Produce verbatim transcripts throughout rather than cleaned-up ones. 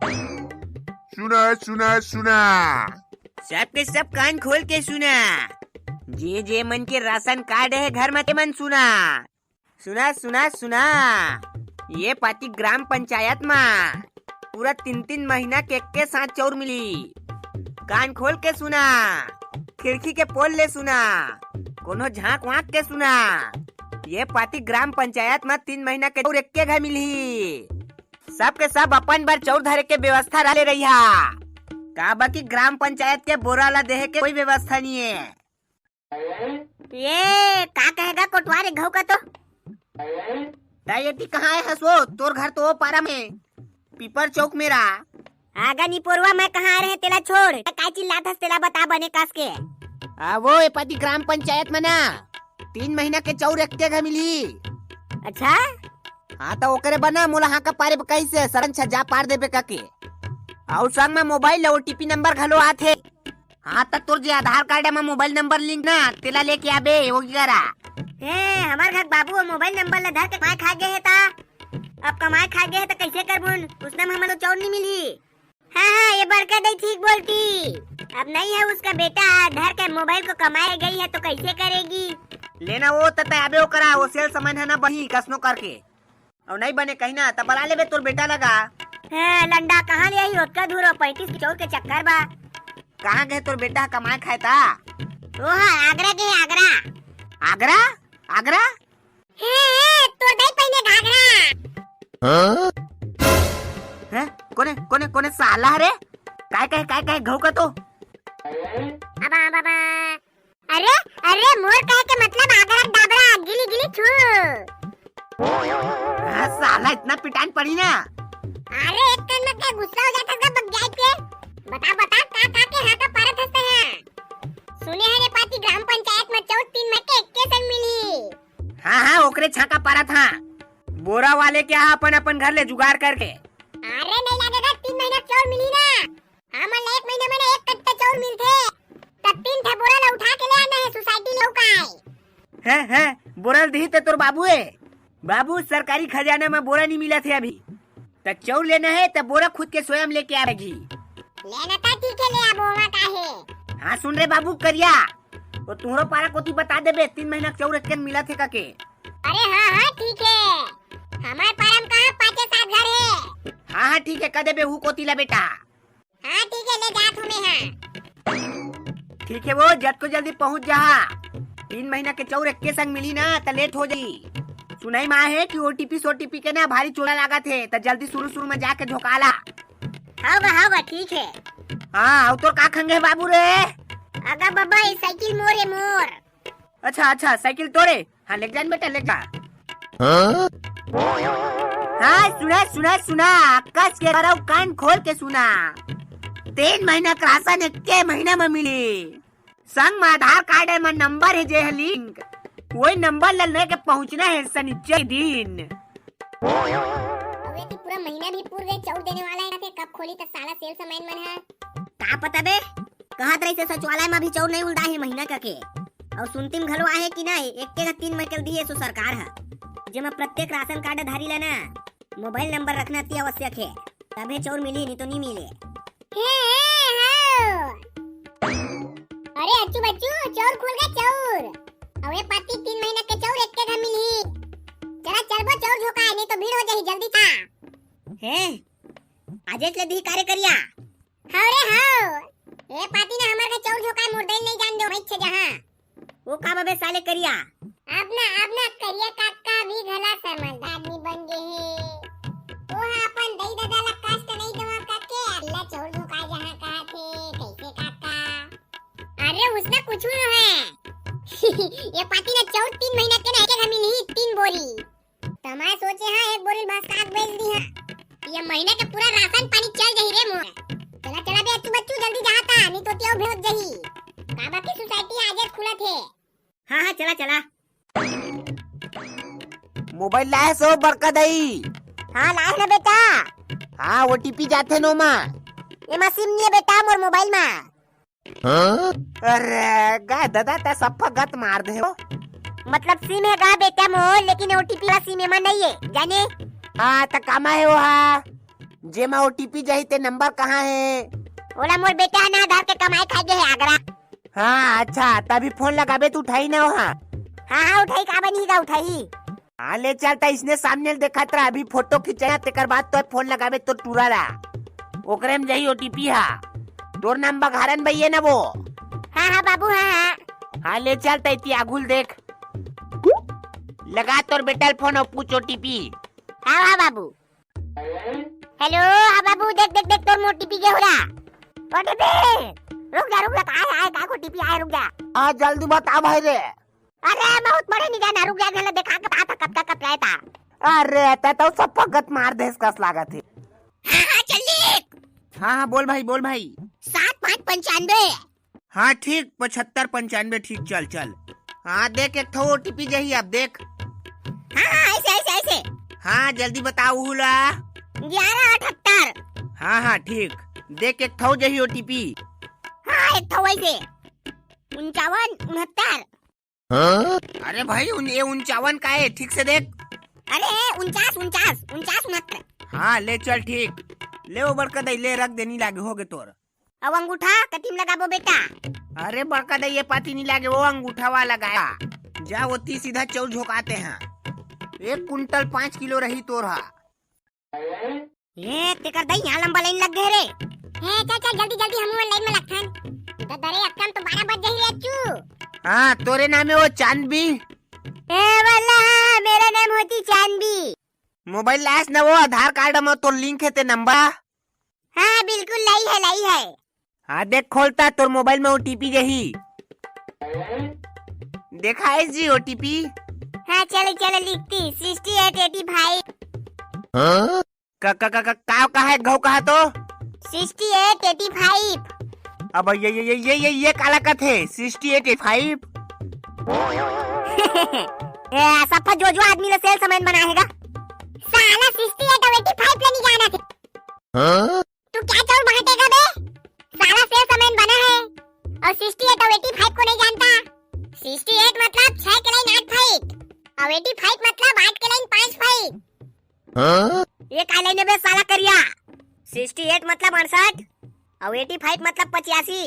सुना, सुना, सुना। सबके सब कान खोल के सुना। जे जे मन के राशन कार्ड हे घर म, ते मन सुना। सुना, सुना, सुना। ये पाती ग्राम पंचायत म पूरा तीन तीन महीना के एके साथ चौर मिली। कान खोल के सुना, खिड़की के पोल ले सुना, कोनो झांक वांक के सुना। ये पाती ग्राम पंचायत म तीन महीना के चौर एके घा मिलही। सबके सब अपन बर चौर धरे के व्यवस्था रह ले रहिहा। काबर कि ग्राम पंचायत के बोरा ला देहे के कोई व्यवस्था नहीं है। ये का कहेगा कोटवार एक घाव का तो? त ये ती कहाँ आए हस वो? तोर घर तो वो पारा में, पीपर चौक मेरा। आगा निपोरवा, मैं कहाँ रहे तेला छोड़। त काय चिल्लात हस तेला बता बने कस के। आ वो ए पाती ग्राम पंचायत में ना तीन महीना के चौर एके घा मिली। अच्छा? हाँ त ओकरे बना मोला हाँ का पारे कइसे सरन छा जा पार देबे कके। अउ संग में मोबाइल ला ओटीपी नंबर घलो आथे। हाँ, त तोर जे आधार कार्ड म मोबाइल नंबर लिंक ना, तेला लेके आबे, ओगी करा। हे, हमर घर बाबू वो मोबाइल नंबर ला धर के कमाए खा गे हे ता। अब कमाए खा गे हे त कइसे करबुन? उसने में हमन तो चौर नहीं मिली। हाँ, हाँ, ये बड़का दई ठीक बोलती। अब नहीं है उसका बेटा, धर के मोबाइल को कमाए गई है तो कैसे करेगी? लेना वो त तय आबे ओकरा, वो सेल्स मैन है ना बही, कसनो करके। अउ नहीं बने कहीं ना, त बला लेबे तोर बेटा लगा। हे लंडा, कहाँ ले आई ओतका दूर, पैंतीस के चौर के चक्कर बा। कहाँ गए तोर बेटा कमाए खाए ता? ओह, आगरा गए, आगरा। आगरा? आगरा? हे, हे, तोर दाई पहिने घाघरा। हैं? कोने, कोने, कोने साला रे? काय कहे, काय कहे घऊ का तो? अबा, अबा, अबा। अरे, अरे, मोर कहे के मतलब आगरा डाबरा, गिली गिली छू। हाँ, साला इतना पिटान पड़ी ना। अरे, एक कन में क्या गुस्सा हो जाता सब बक जाए के। बता, बता, का, का के हाँ का पारत हंसते हैं? सुने हैं रे पाती ग्राम पंचायत में चौर तीन महीना के एके संग मिली। हाँ, हाँ, ओकरे छाका पारत हाँ। बोरा वाले क्या अपन, अपन घर ले जुगाड़ करके। अरे, नहीं लगेगा, तीन महीना चौर मिली ना। हमन ला एक महीना में ना एक कट्टा चाउर मिलथे, त तीन ठा बोरा ला उठा के ले आना हे सोसाइटी ले, अउ काय? हैं, हैं, बोरा ल दिही ते तोर बाबू ए? बाबू, सरकारी खजाना में बोरा नहीं मिलत हे अभी। त चाउर लेना हे त बोरा खुद के स्वयं लेके आवेगी। लेना त ठीक हे, ले आबो, ओमा का हे। हाँ सुन रे बाबू करिया, वो तुहरो पारा कोती बता देबे, तीन महीना के चाउर एके मिलत हे कके। अरे हाँ, हाँ, ठीक हे, हमार पारा में कहाँ पाँचे सात घर हे। हाँ, हाँ, ठीक हे, कह देबे हु कोती ला बेटा। हाँ, ठीक हे, ले जात हूँ मैं, हाँ। ठीक हे वो, जतको जल्दी पहुँच जा। तीन महीना के चाउर एके संग मिली ना, त लेट हो जाई। सुनई मा हे कि ओटीपी सोटीपी के ना भारी चोला लागत हे, त जल्दी शुरू शुरू में जाके झोंका ला। हाँ बा, हाँ बा, ठीक हे। हाँ, अउ तोर का खंगे हे बाबू रे? अगा बबा, ये साइकिल मोर हे, मोर। अच्छा, अच्छा, साइकिल तोरे? हाँ, ले जान बेटा, ले जा। हाँ? हाँ, सुना, सुना, सुना, कस के करव, कान खोल के सुना। तीन महीना के राशन एके महीना में मिली। संग में आधार कार्ड हे, में नंबर हे जे हे लिंक, वही नंबर ला लेके पहुंचना हे शनिचर दिन। अबे, तो पूरा महीना भी पूर गए, चाउर देने वाला हे ना, ते कब खोली त साला सेल्समैन मन ह? का पता बे, कहत रहिस हे सचिवालय म भी चाउर नइ उलदा हे महीना कके। अउ सुनती म घलो आहे कि ना, एके तीन महीना के दिए सो सरकार ह, जेमा प्रत्येक राशन कार्ड धारी ला ना मोबाइल नंबर रखना अति आवश्यक हे, तभे चाउर मिली, नहीं तो नहीं मिले। हे, हे, हो। अरे अच्छू बच्चू, चाउर खुल गे चाउर। अबे पाती तीन महीना के चाउर एके घा मिलही। चला चलबो चाउर झोंकाए, नहीं तो भीड़ हो जाही, जल्दी था। हे, आजेच ले दिही का रे करिया। हव रे हव। ए पाती ना हमर के चाउर झोंकाए, मोर दई नहीं जान दो भाई छे जहाँ। वो का बबे साले करिया? अब ना, अब ना करिया काका भी घला समझदार आदमी बन गे हे। वो हा अपन दई ददा ला कष्ट नहीं देवा काके, अल्ला चाउर झोंकाए जहाँ कहा थे, कैसे काका? अरे उसने कुछ नहीं है। ये पाती ना चाउर तीन महीना के ना एक एक मिलही तीन बोरी। त मैं सोचे हाँ, एक बोरी बस साग बेच दी हाँ। ये महीना के पूरा राशन पानी चल जाही रे मोर। चला, चला बे अच्छू बच्चू, जल्दी जा ता, नहीं तो तेव भेज जाही। काबर की सोसाइटी आज खुलत हे। हाँ, हाँ, चला, चला। मोबाइल लाए सो बड़का दई? हाँ, लाए ना बेटा। हाँ, ओटीपी जाथे नो मा। एमा सिम नहीं है बेटा मोर मोबाइल मा। हाँ? अरे, गा ददा, तै सप्पा गत मार दे हो। मतलब सिम हे गा बेटा मोर, लेकिन ओटीपी वाला सिम एमा नहीं है, जाने? हाँ, त कामा है वो हा? जेमा ओटीपी जाही ते नंबर कहाँ हे? ओला मोर बेटा ह ना धर के कमाए खाए गे हे आगरा। हाँ, अच्छा, तभी फोन लगाबे त उठाही ना वहाँ। हाँ, हाँ, उठाही, का बनही गा, उठाही। हाँ, ले चल, त इसने सामने ले देखत रह, अभी फोटो खिंचाना, तेकर बाद तो फोन लगाबे तो टूरा ला। ओकरे में जाही ओटीपी हा। तोर नाम बघारन बइये ना वो? हाँ, हाँ, बाबू, हाँ, हाँ। हाँ, ले चल, तैती आगुल देख। लगा तोर बेटा ल फोन अउ पूछ ओटीपी। हाँ, हाँ, बाबू। हेलो, हाँ बाबू, देख, देख, देख, तोर मोर टीपी के होला। ओटीपी, रुक जा, रुक जा, का आय, आय, का को टीपी आय, रुक जा। हाँ, जल्दी बता भाई रे। अरे, बहुत बड़े नहीं जाना, रुक जा, झन ला देखा के बता था, कब तक कब रहता। अरे, तै तो सब फगत मार देस कस लागत हे। हाँ, हाँ, जल्दी। हाँ, हाँ, बोल भाई, बोल भाई। सात पाँच पंचानबे। हाँ, ठीक, पचहत्तर पंचानबे, ठीक, चल, चल। हाँ, देख, एक ठो ओटीपी जाही, अब देख। हाँ, हाँ, ऐसे, ऐसे, ऐसे। हाँ, जल्दी बताओ, उहू ला। ग्यारह अठहत्तर। हाँ, हाँ, ठीक। देख, एक ठो जाही ओटीपी। हाँ, एक ठो ऐसे। उनचावन उनहत्तर। अरे भाई, उन, ये उनचावन का है, ठीक से देख। अरे, उनचास, उनचास, उनचास उनहत्तर। हाँ, ले चल, ठीक। ले वो बड़का दई, ले रख देनी लागे, होगे तोर। अब अंगूठा कतिम लगाबो बेटा? अरे बड़का दई, ये पाती नहीं लागे, वो अंगूठा वाला लगाया। जा ओती सीधा चौर झोंकाते हैं। एक कुंटल पाँच किलो रही तोर हा। ए, तेकर दई यहाँ लंबा लाइन लग गए रे। ए, चल, चल, जल्दी, जल्दी, हमू मन लाइन में लगथन। द-, दरे अक्कम तो बारह बज जाही रे अच्चू। हाँ, तोरे नाम है वो चांद भी? ए, वाला, मेरा नाम होती चांदबी। मोबाइल लास न वो आधार कार्ड में तोर लिंक है ते नंबर। हाँ, बिल्कुल लाई है, लाई है। हाँ, देख खोलता तोर मोबाइल में ओटीपी जाही। देखा है जी ओटीपी। हाँ, चलो, चलो, लिखती, sixty eight eighty five। हाँ? का, का, का, का, का, का है, घाव कहा तो? Sixty eight eighty five। अब ये, ये, ये, ये, ये, ये काला कथे, sixty eight eighty five। ए, सफा जो, जो आदमी ला सेल्समैन बनाए हे गा। साला sixty eight अउ eighty five ला नहीं जाना थे। हाँ? तू क्या चौर बांटेगा बे? साला सेल्समैन बना है और sixty eight और eighty five को नहीं जानता। Sixty eight मतलब छह के लाइन आठ फीट और eighty five मतलब आठ के लाइन पाँच फीट। हाँ? ये का लाइन है बे साला करिया? Sixty eight मतलब अड़सठ और eighty five मतलब पचासी।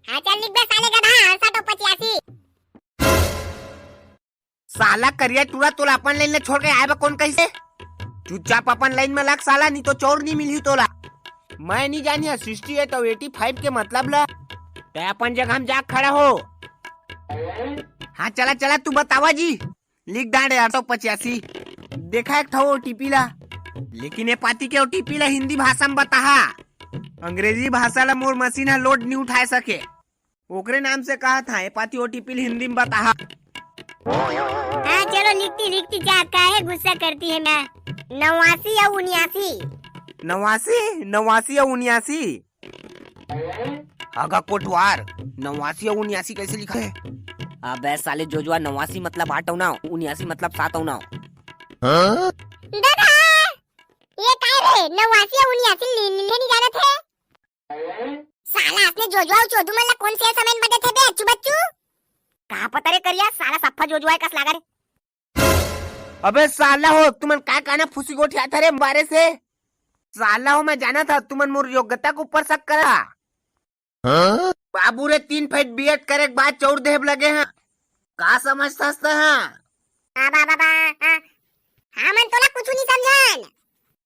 हाँ चल लिख बे साले गधा, अड़सठ और पचासी। साला करिया टूरा, तोला अपन लाइन ला छोड़ के आए बा कौन कहिसे? चुपचाप अपन लाइन में लग साला, नहीं तो चौर नहीं मिलही तोला। मैं नहीं जानी है sixty eight और eighty five के मतलब ला। तै अपन जगह में जा खड़ा हो। हाँ चला चला, तू बतावा जी। लिख डांडे आठ सौ पचासी। देखा एक ठो ओटीपी ला, लेकिन ये पाती के ओटीपी ला हिंदी भाषा में बताहा। अंग्रेजी भाषा ला मोर मशीन हा लोड नहीं उठाए सके। ओकरे नाम से कहा था, ए पाती ओटीपी हिंदी में बताहा। हाँ, चलो लिखती, लिखती जा, काहे गुस्सा करती है मैं? नवासी या उन्यासी। नवासी? नवासी या उन्यासी? हगा कोटवार, नवासी या उन्यासी कैसे लिखा है? अबे साले जोजुआ, नवासी मतलब आठ औना, उन्यासी मतलब सात औना। हाँ? दादा, ये काय रे? नवासी या उन्यासी ली-, ली-, नहीं जाना थे? साला असने जोजुआ अउ चोदू मन ला कोन सेल्समैन बने थे बे, अच्छू बच्चू? कहाँ पता रे करिया, साला सफ्फा जोजुआ कस लागा रे। अबे साला हो, तुमन का काना फूसी गोठियाथा रे बारे से? साला हो, मैं जाना था तुमन मोर योग्यता के ऊपर शक करा। हाँ? बाबू रे, तीन फीट बीएड करे के बाद चौर देहब लगे हैं। का समझथस तैं हा? बाबा, बाबा, हाँ। हमन तोला कुछु नहीं समझन।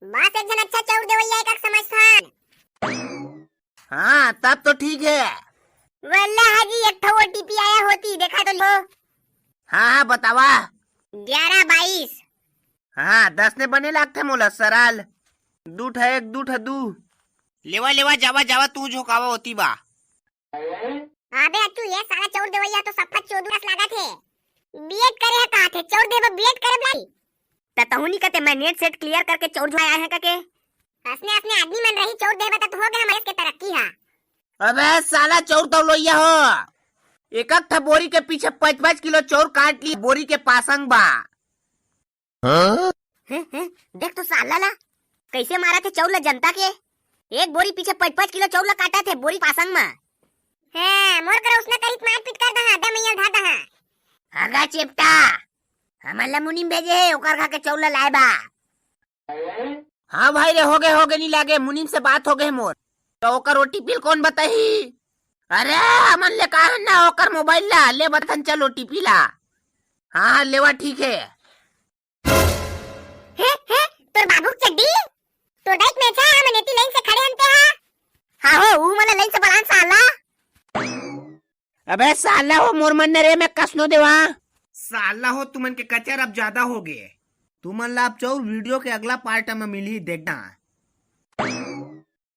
बस एक झन अच्छा चौर देवैया एकक समझथन। हाँ, तब तो ठीक है। वल्ला हाजी, एक ठो ओटीपी आया होती, देखा तो लो। हाँ, हाँ, बतावा। ग्यारह बाईस। हाँ, दस ने बने लागथे मोला, सरल। दू ठा एक, दू ठा दू। लेवा, लेवा, जावा, जावा, तू झोंकावा होती बा। अबे अच्चू, ये साला चौर देवैया तो सफा चोदू कस लागत हे। बीएड करे हे कहाथे, चौर देव बीएड करे लाई। त तहू नी कते, मैं नेट सेट क्लियर करके चौर झोंकाए आए हैं कके। असने असने आदमी मन रही चौर देव त हो गया हमारे के तरक्की हा। अबे साला चौर तो लोइया हो, एक एक ठा बोरी के पीछे पाँच पाँच किलो चौर काट ली, बोरी के पासंग बा। हाँ? हैं, हैं, देख तो साला ला, कैसे मारा थे चौर ला जनता के। एक बोरी पीछे पाँच पाँच किलो चौर ला काटा थे बोरी पासंग मा। हैं, मोर करा उसना करित मारपीट कर दहा, दे मैया धर दहा। हगा चेपटा, हमन ला मुनीम भेजे हे, ओकर खा के चौर ला लाए बा। हाँ भाई रे, होगे होगे, नी लागे, मुनीम से बात होगे मोर। त ओकर ओटीपी ल कोन बताही? अरे हमन ले काहन ना ओकर मोबाइल ला, ले बताथन चल ओटीपी ला। हाँ हाँ, लेवा ठीक हे। हे हे, तोर बाबू के चड्डी? तोर दाई के मेछा, हमन एती लाइन से खड़े हन ते हा। हाँ हो, ऊ मोला लाइन से बलान साला। अबे साला हो, मोर मन न रे, मैं कस नो देवा। साला हो, तुमन के कचर अब ज्यादा होगे। तुमन ला अब चौर वीडियो के अगला पार्ट म मिलही, देखना।